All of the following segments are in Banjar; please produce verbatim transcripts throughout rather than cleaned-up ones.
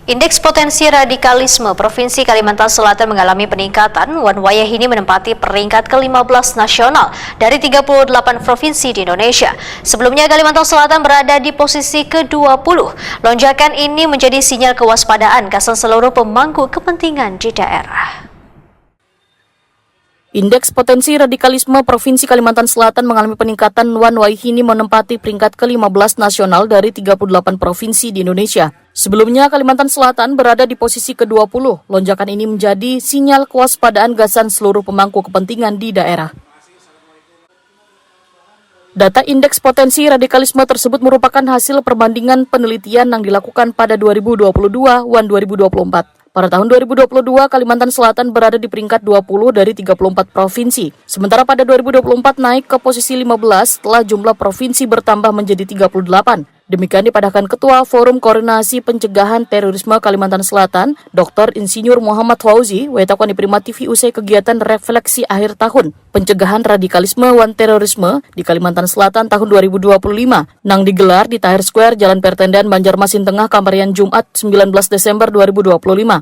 Indeks potensi radikalisme Provinsi Kalimantan Selatan mengalami peningkatan, wan wayah ini menempati peringkat ke lima belas nasional dari tiga puluh delapan provinsi di Indonesia. Sebelumnya, Kalimantan Selatan berada di posisi ke dua puluh. Lonjakan ini menjadi sinyal kewaspadaan gasan seluruh pemangku kepentingan di daerah. Indeks potensi radikalisme Provinsi Kalimantan Selatan mengalami peningkatan, wan wayah ini menempati peringkat ke lima belas nasional dari tiga puluh delapan provinsi di Indonesia. Sebelumnya, Kalimantan Selatan berada di posisi ke dua puluh. Lonjakan ini menjadi sinyal kewaspadaan gasan seluruh pemangku kepentingan di daerah. Data indeks potensi radikalisme tersebut merupakan hasil perbandingan penelitian yang dilakukan pada dua ribu dua puluh dua wan dua ribu dua puluh empat. Pada tahun dua ribu dua puluh dua, Kalimantan Selatan berada di peringkat dua puluh dari tiga puluh empat provinsi. Sementara pada dua ribu dua puluh empat naik ke posisi lima belas setelah jumlah provinsi bertambah menjadi tiga puluh delapan. Demikian dipadahkan Ketua Forum Koordinasi Pencegahan Terorisme Kalimantan Selatan, Doktor Insinyur Muhammad Fauzi, wayah tahuan di Prima T V usai kegiatan refleksi akhir tahun pencegahan radikalisme wan terorisme di Kalimantan Selatan tahun dua ribu dua puluh lima, nang digelar di Tahir Square, Jalan Pertendean, Banjarmasin Tengah, Kamarian, Jumat, sembilan belas Desember dua ribu dua puluh lima.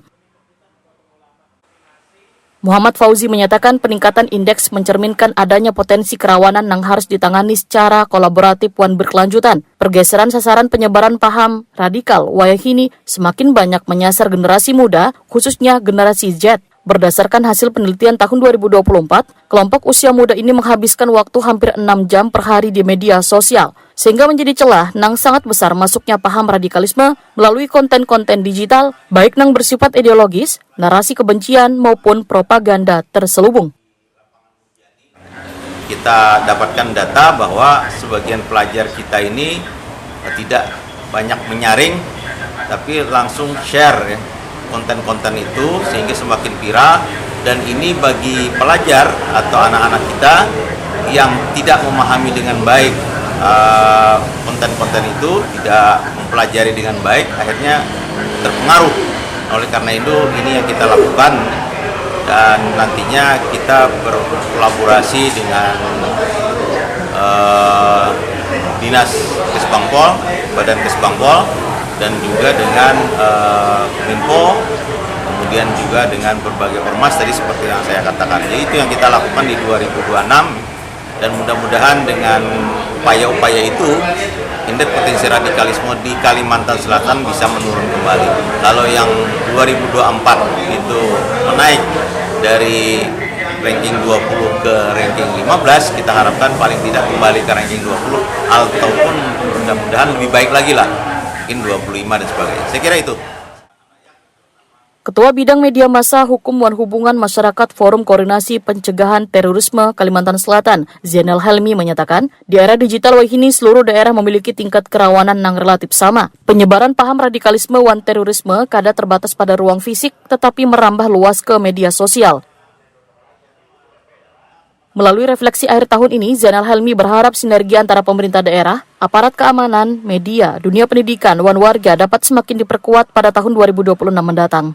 Muhammad Fauzi menyatakan peningkatan indeks mencerminkan adanya potensi kerawanan yang harus ditangani secara kolaboratif wan berkelanjutan. Pergeseran sasaran penyebaran paham radikal wayah ini semakin banyak menyasar generasi muda, khususnya generasi Z. Berdasarkan hasil penelitian tahun dua ribu dua puluh empat, kelompok usia muda ini menghabiskan waktu hampir enam jam per hari di media sosial, sehingga menjadi celah nang sangat besar masuknya paham radikalisme melalui konten-konten digital, baik nang bersifat ideologis, narasi kebencian, maupun propaganda terselubung. Kita dapatkan data bahwa sebagian pelajar kita ini tidak banyak menyaring, tapi langsung share, ya, konten-konten itu, sehingga semakin viral. Dan ini bagi pelajar atau anak-anak kita yang tidak memahami dengan baik, eh, konten-konten itu, tidak mempelajari dengan baik, akhirnya terpengaruh. Oleh karena itu, ini yang kita lakukan, dan nantinya kita berkolaborasi dengan, eh, Dinas Kesbangpol, Badan Kesbangpol, dan juga dengan, eh, Kominfo, kemudian juga dengan berbagai ormas tadi seperti yang saya katakan. Jadi, itu yang kita lakukan di dua ribu dua puluh enam, dan mudah-mudahan dengan upaya-upaya itu, indeks potensi radikalisme di Kalimantan Selatan bisa menurun kembali. Kalau yang dua ribu dua puluh empat itu menaik dari ranking dua puluh ke ranking lima belas, kita harapkan paling tidak kembali ke ranking dua puluh, ataupun mudah-mudahan lebih baik lagi lah, mungkin dua puluh lima dan sebagainya. Saya kira itu. Ketua Bidang Media Massa, Hukum wan Hubungan Masyarakat Forum Koordinasi Pencegahan Terorisme Kalimantan Selatan, Zainal Helmi, menyatakan, di era digital wayahini seluruh daerah memiliki tingkat kerawanan nang relatif sama. Penyebaran paham radikalisme wan terorisme kada terbatas pada ruang fisik, tetapi merambah luas ke media sosial. Melalui refleksi akhir tahun ini, Zainal Helmi berharap sinergi antara pemerintah daerah, aparat keamanan, media, dunia pendidikan, wan warga dapat semakin diperkuat pada tahun dua ribu dua puluh enam mendatang.